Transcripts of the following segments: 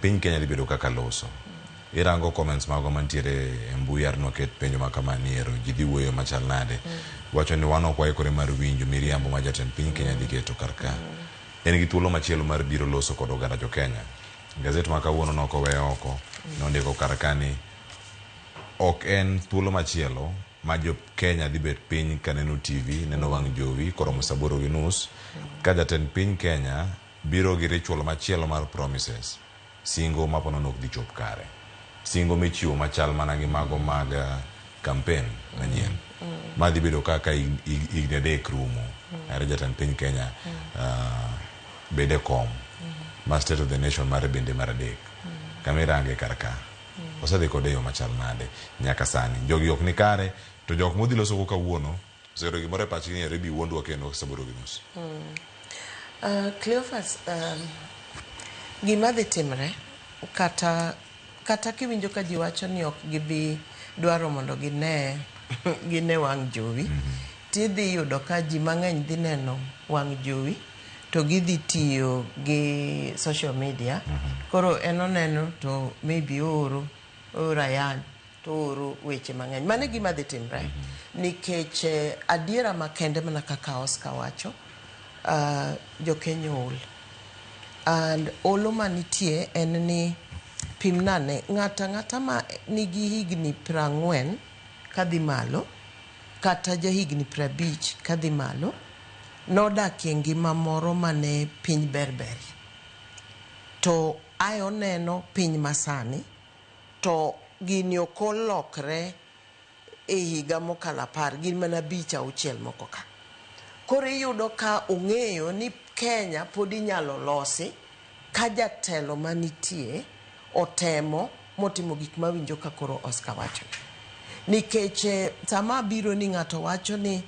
Piny Kenya dhi bedo kaka loso. Irango comments mago mantiere e mbui ar noket penjo ma kama ni ero ji dhi wuoyo machal nade. Wacho ni wan ok waikore mar winjo miriambo ma jatend piny Kenya dhi keto kar ka. En gi thuolo machielo mar biro loso kod oganda jo Kenya. Gazet ma kawuono nok owe oko nondiko kar ka ni ok en thuolo machielo ma jo Kenya dhi bet piny ka neno TV, neno wang' jowi koromo saa aboro gi nus ka jatend piny Kenya biro gi ritual machielo mar promises, singo ma ponono ok dhi chop kare. Singo michiwo machal mana gi mago mag campaign manyien. Ma dhi bedo kaka higni 3 rumo. Are jatend piny Kenya bed e kom. Ma state of the nation mare bende mar 3. Kama irange kar ka. Osedhi kode e yo machal nade nyaka sani. Jogi ok ni kare to jok modhi loso go kawuono oseyudo gimoro e pachgi ni ero ibi wuondwa kendo saa aboro gi nus. Cleophas, gima dhi timre kata kiwinjo ka ji wacho ni ok gibi dwaro mondo gine wang' jowi, tidhi yudo ka ji mang'eny dhi neno wang' jowi to gidhi tiyo gi social media. Koro en oneno to maybe ooro ayany to ooro weche mang'eny. Mano e gima dhi timre nikech adiera makende mana kaka Oscar wacho, jo Kenya ool. And olo manitie en ni pimnane ng'ato ang'ata ma nigi higni 40 kadhi malo kata jahigni 50 kadhi malo nodakie ngima moro mane piny ber berie. To ae oneno piny masani to gini ok olokre e higa mokalo 10, gin mana 5 6 moko ka. Koro iyudo ka ong'eyo ni Kenya pod inyalo losi ka jatelo manitie otemo motimo gik mawinjo ka koro Oscar wacho. Nikech sama biro ni ng'ato wacho ni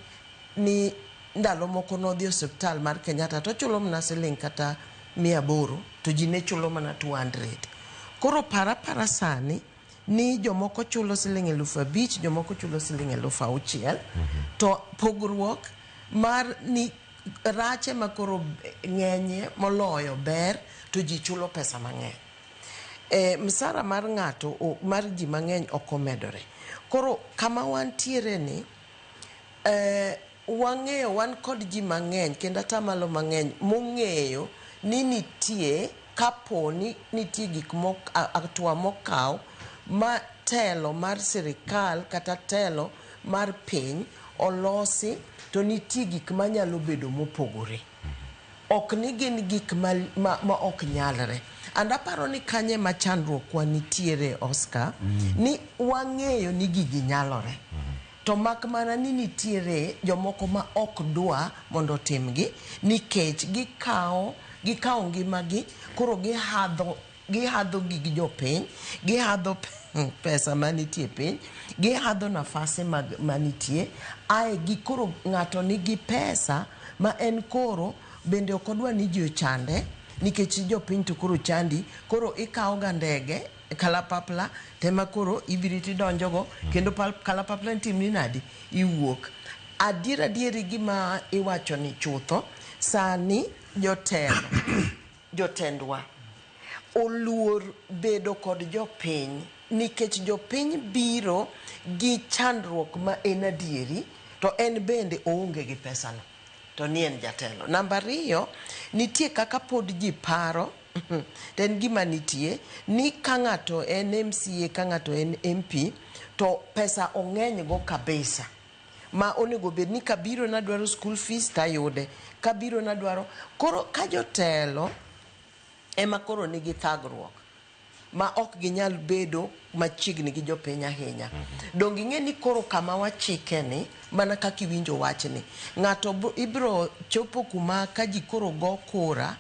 ndalo moko nodhi e osiptal mar Kenyatta to ochulo mana siling kata 800 to ji ne chulo mana 200. Koro para para sani ni jomoko chulo siling 5,000, jomoko chulo siling 6,000, to pogruok mar ni rache ma koro ng'enye moloyo ber to ji chulo pesa mang'eny. Msara mar ng'ato mar ji mang'eny ok omedore. Koro kama wantiere ni wang'eyo wan kod ji mang'eny kendo atamalo mang'eny mong'eyo ni nitie kapo ni nitie gik hatua mokaw ma telo mar sirikal kata telo mar piny olosi to nitie gik manyalo bedo mopogore. Ok ni gin gik ma ok nyalre. And aparo ni kanye ma chandruok wa nitiere Oscar, ni wang'eyo ni gigi nyalore. To mak mana ni nitiere jomoko ma ok dwa mondo otimgi nikech gikawo ngimagi koro gihadho gig jopiny, gihadho pesa manitie piny, gihadho nafase mag manitie, ae gi koro ng'ato nigi pesa ma en koro bende ok odwa ni ji ochande nikech jopiny to koro chandi, koro ikawo ga ndege kalapapla tema koro ibiro tidonjogo kendo kalapapla nitimni nadi iwuok. Adier adieri gima iwacho ni chutho sani jotelo jotendwa oluor bedo kod jopiny nikech jopiny biro gi chandruok ma en adieri to en bende oonge gi pesano to ni en jatelo. Namba 2, nitie kaka pod ji paro to en gima nitie ni ka ng'ato en MCA ka ng'ato en MP to pesa ong'eny go kabisa ma onego bed ni kabiro nadwaro school fees tayude, kabiro nadwaro. Koro ka jotelo ema koro nigi thagruok ma ok ginyal bedo machiegni gi jopiny ahinya. Donge ing'e ni koro kama wachike ni mana kaka iwinjo wachni, ng'ato ibiro chopo kuma ka ji koro go kura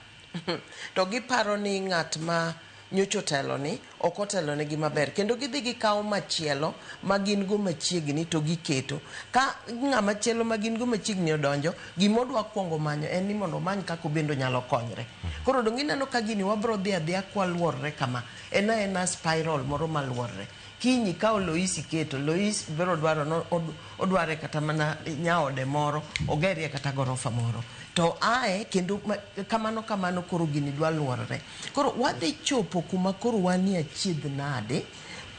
to giparo ni ng'at ma nyocha otelo ni ok otelo negi maber, kendo gidhi gikawo machielo ma gin go machiegni to giketo. Ka ng'ama chielo ma gin go machiegni odonjo, gima odwa kuongo manyo en ni mondo omany kaka obende onyalo konyre. Koro donge ineno ka gini wabro dhi adhiya kwaluorre kama, en aena spiral moro maluorre. Kiny ikawo Lois iketo, Lois biro dwaro no odware kata mana nyaode moro, ogerie kata gorofa moro. To ae kendo kamano kamano koro gini dwa luorore. Koro wadhi chopo kuma koro wanie achiedh nade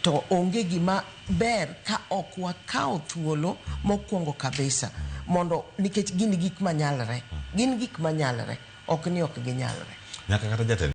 to onge gima ber ka ok wakawo thuolo mokwongo kabisa mondo nikech gin gik manyalre. Gin gik manyalre, ok ni ok ginyalre. Nyaka kata jatend